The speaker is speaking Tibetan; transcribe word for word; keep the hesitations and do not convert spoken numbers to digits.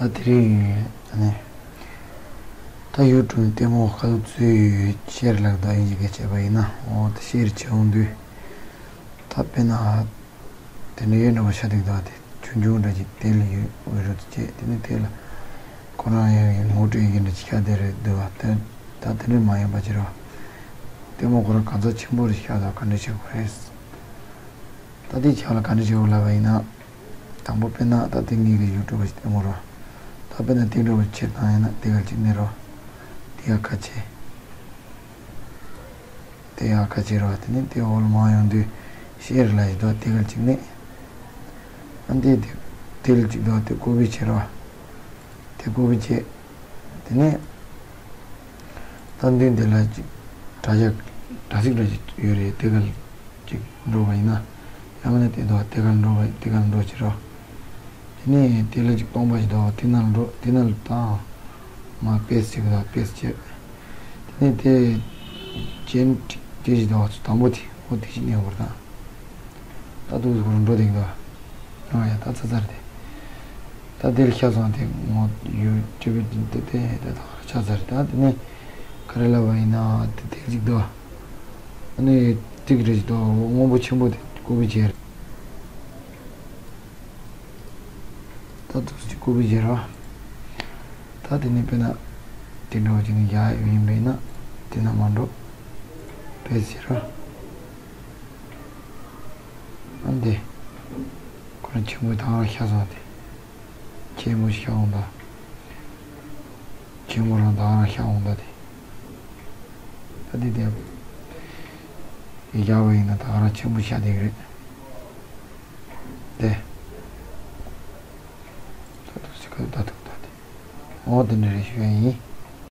ད་དེ་རིང་ཨ་ནི་ད་ཡུ་ཊུབ་ནས་ལྟད་མོ་ཁ་ཐུག་ཚུར་ཤེར་ལབ་དང་དབྱིན་ཇི་སྐད་བྱས་པ་ཡིན་ན། འོ་ད་ཤེར་བྱེད་འོང་དུས་ད་དཔེར་ན་དེ་འདྲ་ཡོད་འདྲ་པོ་ཤ་སྟག་འདུག་པ། དེ་ཆུང་ཆུང་འདྲ་ཅིག་དེ་ལ་ཡོད་འོས་རོགས་དེ་བྱས། དེ་ནས་དེ་ལ་ཁོ་རང་ཡང་ངོ་སྤྲོད་ཡིན་འདྲ་ཅིག་ཤ་དེ་རེད་འདུག་པ། དེ་ད་དེ་འདྲ་མ་ཡིན་པ་ཅིག་རེད་པ། ལྟད་མོ་ཁོ་རང་གང་ཚ་ཆེན་པོ་རེད། ཤ་དང་ག་འདྲ་བྱེད་དགོས་རེད། ད་དེ་ཆ་ལ་ག་འདྲ་བྱེད་དགོས་ལབ་པ་ཡིན་ན། དང་པོ་དཔེར་ན་ད་དེ་ངེད་ཀྱི་ཡུ་ཊུབ་པ་ཞིག་ལྟད་མོ་རོ། ད་དཔེར་ན་དེ་འདྲ་བོ་ཆེ་བཏང་ཡིན་ན་དེ་ག་ཅིག་གནོན་རོགས། དེ་ཡག་ཁ་ཆེ། དེ་ཡག་ཁ་ཆེ་རོ། དེ་ནས་དེ་འོག་ལ་མར་ཡོང་དུས་ཤེར་ལབ་ཡོད་དོ། དེ་ག་ཅིག་གནོན། ཨ་འདི་དེ་དེ་ལ་ཅིག་འདུག་དེ་ཀོ་པི་བྱེད་རོགས། དེ་ཀོ་པི་བྱེད། དེ་ནས་ད་མདུན་དེ་ལ་ཅིག་དྲ་རྒྱ་དྲ་ཚིགས་འདྲ་ཅིག་ཡོད་རེད། དེ་ག་ལ་ཅིག་འགྲོ་བ་ཡིན་ན། ཡང་མིན་ན་དེ་དོ་དེ་ག་ལ་འགྲོ་བ་དེ་ག་ལ་འགྲོ་བྱེད་རོགས། དེ་ནས་དེ་ལ་ཅིག་སྟོང་པ་ཞིག་འདུག་དེ་ནང་ལ་འགྲོ། དེ་ནང་ལ་བཏང་། མར་པེ་སི་ཊི་ཅིག་དང་པེ་སི་ཊི་བྱེད། དེ་ནས་དེ་ཅན་དེ་ཞིག་འདུག་དང་པོ་དེ་འོ་དེ་ཞིག་གནོན་དགོས་དང་། ད་འདུག་སེ་ཁོ་རང་འགྲོ་བསྡད་ཀྱི་འདུག་འོ་ཡ་ད་ཚར་ཚར་དེ། ད་དེ་ལ་ཤ་སོང་དེ་ངོ་ཡུ་ཊུབ་དེ་དེ་དེ་ད་ད་ཆ་ཚར། ད་དེ་ནས་ག་རེ་ལབ་པ་ཡིན་ན། དེ་དེ་ཅིག་འདུག་ཨ་ནི་ཏིག་རེ་ཞིག་འདུག་སྔོན་པོ་ཆེན་པོ་དེ་ཀོ་པི་བྱེད། ད་འདུག་སེ་ཀོ་པི་བྱེད་རོགས། ད་དེ་ནས་དཔེར་ན་དེ་འདྲ་བོ་ཅིག་ནས་བཞག་ཡོད་པ་ཡིན་ན་དེ་ན་མར་འགྲོ། པེ་སི་ཊི་བྱེད་རོགས། ཨ་འདི་ཁོ་རང་ཆེན་པོ་ད་ག་རང་ཤ་སོང་དེ། ཆེན་པོ་ཤ་འོང་ད། ཆེན་པོ་རང་ད་ག་རང་ཤ་འོང་ད་དེ། ད་དེ་དེ་ཡི་བཞག་པ་ཡིན་ན་ད་ག་རང་ཆེན་པོ་ཤ་དེ་གི་རེད། དེ། ད་ཐུག་སི་ཁ་ད་ཐུག་ད་དེ། འོ་དེ་འདྲ་རེད་ཞུ་ཡ་ཡིན།